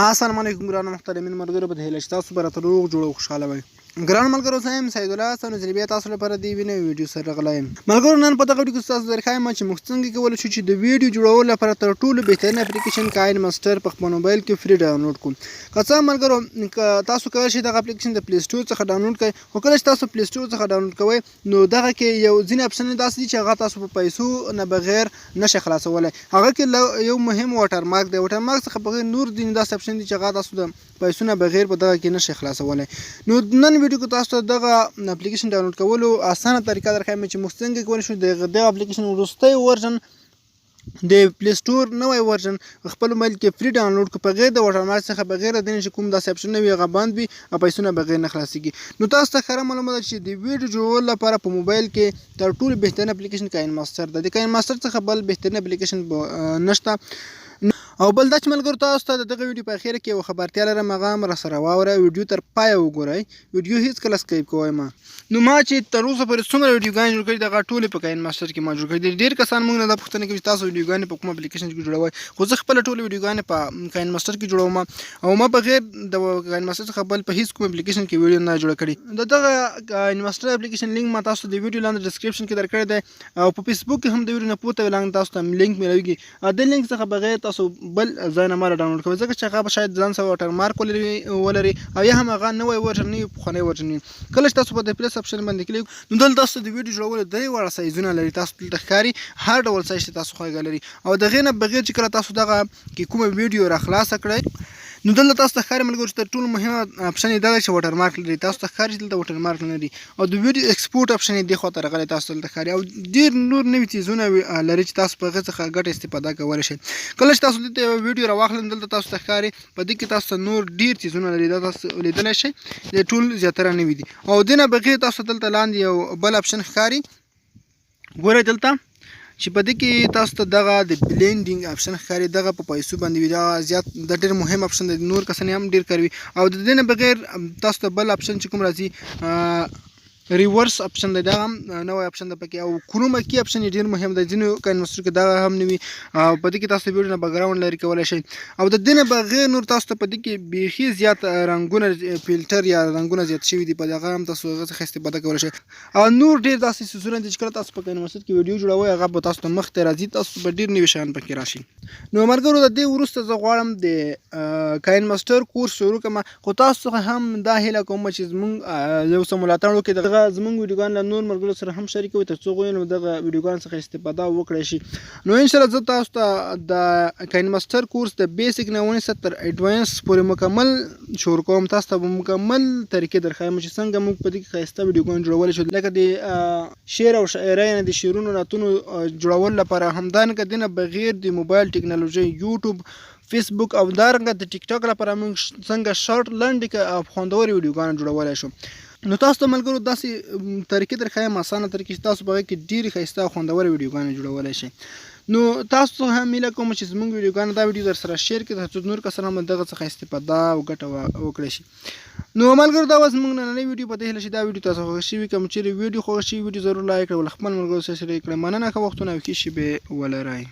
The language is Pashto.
السلام علیکم ګرانو محترمین ملګرو، په هیله چې تاسو به راته روغ جوړ او خوشحاله وئ. ګران ملګرو، زه یم سید الله حسن ځل بیا تاسو لپاره د یوې نوې ویډیو سره راغلی یم. ملګرو، نن په دغه ویډیو کې تاسو درښایم چې موږ څنګه کولی شو چې د ویډیو جوړولو لپاره تر ټولو بهترین اپلیکیشن کاین ماستر په خپل موبایل کې free ډاونلوډ کړو. که څه هم ملګرو تاسو کولی شئ دغه اپلیکیشن د پلی سټور څخه ډاونلوډ کړئ، خو کله چې تاسو پلی سټور څخه ډاونلوډ کوئ نو دغه کې یو ځینې اپشنونه داسې دي چې هغه تاسو په پیسو نه بغیر نشئ خلاصولی. هغه کې له یو مهم واټر مارک دی، واټر مارک څخه بغیر نور ځینې داسې اپشن دي چې هغه تاسو د پیسو نه بغیر په دغه کې نشئ خلاصولی. نو نن ویډیو کې تاسو ته دغه اپلیکیشن ډاونلوډ کولو اسانه طریقه درښایم چې موږ څنګه کولی شو د دغه اپلیکیشن وروستی ورژن، د پلی سټور نوی ورژن، خپل موبایل کې free ډاونلوډ کو، بغیر د واټرمارک څخه، بغیر د دې چې کوم داسې اپشن نه وي هغه بند وي او پیسونه بغیر نه خلاصيږي. نو تاسو ته ښکاره معلومه ده چې د ویډیو جوړولو لپاره په موبایل کې تر ټولو بهترین اپلیکیشن کاین ماستر ده. د کاین ماستر څخه بل بهترین اپلیکیشن نشته. او بل دا چې ملګرو، تاسو ته د دغه ویډیو په اخر کې یو خبرتیا لرم، هغه هم راسره واورئ. ویډیو تر پایه وګورئ، ویډیو هیڅکله سکیپ کوئ مه. نو ما چې تر اوسه پورې څومره ویډیوګانې جوړ کړي، دغه ټولې په کاین ماستر کې ما جوړ کړي دي. ډېر کسان موږ نه دا پوښتنه کوي چې تاسو ویډیوګانې په کوم اپلیکیشن کې جوړوئ، خو زه خپله ټولې ویډیوګانې په کاین ماستر کې جوړوم او ما بغیر د کاین ماستر څخه بل په هیڅ کوم اپلیکیشن کې ویډیو نه جوړه کړې. د دغه کاین ماستر اپلیکیشن لینک ما تاسو د ویډیو لاندې ډسکرپشن کې درکړی دی او په فیسبوک کې هم د ویډیو نه پورته لاندې تاسو ته لینک ملويږي. د لینک څخه بغیر تاسو بل ځای نه مه ډاونلوډ کوئ، ځکه چې هغه به شاید ځان سره واټر مارک ولري او یا هم هغه نوی ورژن نه وي، پخوانی ورژن وي. کله چې تاسو په د پلس اپشن باندې کلیک، نو دلته تاسو د ویډیو جوړولو درې واړه سایزونه لري. تاسو دلته ښکاري هر ډول سایز چې تاسو خوښه لري. او د هغې نه بغیر چې کله تاسو دغه کې کومه ویډیو را خلاصه کړئ، نو دلته تاسو ته ښکاري ملګرو چې تر ټولو مهمه اپشن یې دا دی چې واټر مارک لري. تاسو ته ښکاري چې دلته واټر مارک نه لري او د ویډیو ایکسپورټ اپشن یې دې خواته راغلی، تاسو دلته ښکاري، او ډېر نور نوي څیزونه لري چې تاسو په هغه څخه ګټه استفاده کولی شئ. کله چې تاسو دلته یوه ویډیو راواخلئ، دلته تاسو ته ښکاري په دې کې تاسو ته نور ډېر څیزونه لري. دا تاسو لیدلی شئ، د ټول زیاتره نوي دي. او دې نه بغیر تاسو دلته لاندې یو بل اپشن ښکاري، ګورئ دلته چې په دې کې تاسو ته دغه د بلینډینګ اپشن ښکاري. دغه په پیسو باندې وي، دا زیات د ډېر مهم اپشن دی، نور کسان هم ډېر کاروي. او د دې نه بغیر تاسو ته بل اپشن چې کوم راځي، ریورس اپشن دی، دا هم نوی اپشن دی پکې. او کروما کی اپشن یې ډېر مهم دی، ځینو کاین ماستر کې دا هم نه وي. او په دې کې تاسو ویډیو نه بکګراونډ لرې کولی شئ. او د دې نه بغیر نور تاسو ته په دې کې بیخي زیات رنګونه، فلټر یا رنګونه زیات شوي دي، په دغه هم تاسو هغه څخه استفاده کولی شئ. او نور ډېر داسې څیزونه دي چې کله تاسو په کاین ماستر کې ویډیو جوړوئ، هغه به تاسو ته مخ ته راځي، تاسو به ډېر نوي شیان پکې راشي. نو ملګرو، د دې وروسته زه غواړم د کاین ماستر کورس شروع کړم، خو تاسو څخه هم دا هیله کوم چې زمونږ یو څه ملاتړ وکړئ، دغه زمونږ ویډیوګان له نور ملګرو سره هم شریکوئ، تر څو هغوی هم دغه ویډیوګان څخه استفاده وکړای شي. نو ان شاء الله زه تاسو ته د کاین ماستر کورس د بیسیک نه ونیسه تر اډوانس پورې مکمل شروع کوم. تاسو ته به مکمل طریقې درښایم چې څنګه موږ په دې کې ښایسته ویډیوګان جوړولی شو، لکه د شعر او شاعرۍ، یعنې د شعرونو نعتونو جوړولو لپاره. همدارنګه دې نه بغیر د موبایل ټکنالوژۍ، یوټیوب، فیسبوک او دارنګه د ټیک ټاک لپاره موږ څنګه شارټ، لنډې او خوندورې ویډیوګانې جوړولی شو. نو تاسو ته ملګرو داسې طریقې درښایم، اسانه طریقې، چې تاسو په هغې کې ډېرې ښایسته او خوندورې ویډیوګانې جوړولی شئ. نو تاسو هم هیله کوم چې زموږ ویډیوګانې، دا ویډیو در سره شیر کړئ، ترڅو نور کسان هم دغه څخه استفاده او ګټه وکړی شي. نو ملګرو، دا وه زموږ نننۍ ویډیو. په دې هیله چې دا ویډیو تاسو خوښه شوي. که مو چیرې ویډیو خوښه شوي، ویډیو ضرور لایک کړئ او له خپل ملګرو سره شریک کړئ. مننه، ښه وختونه او ښې شېبې ولرئ.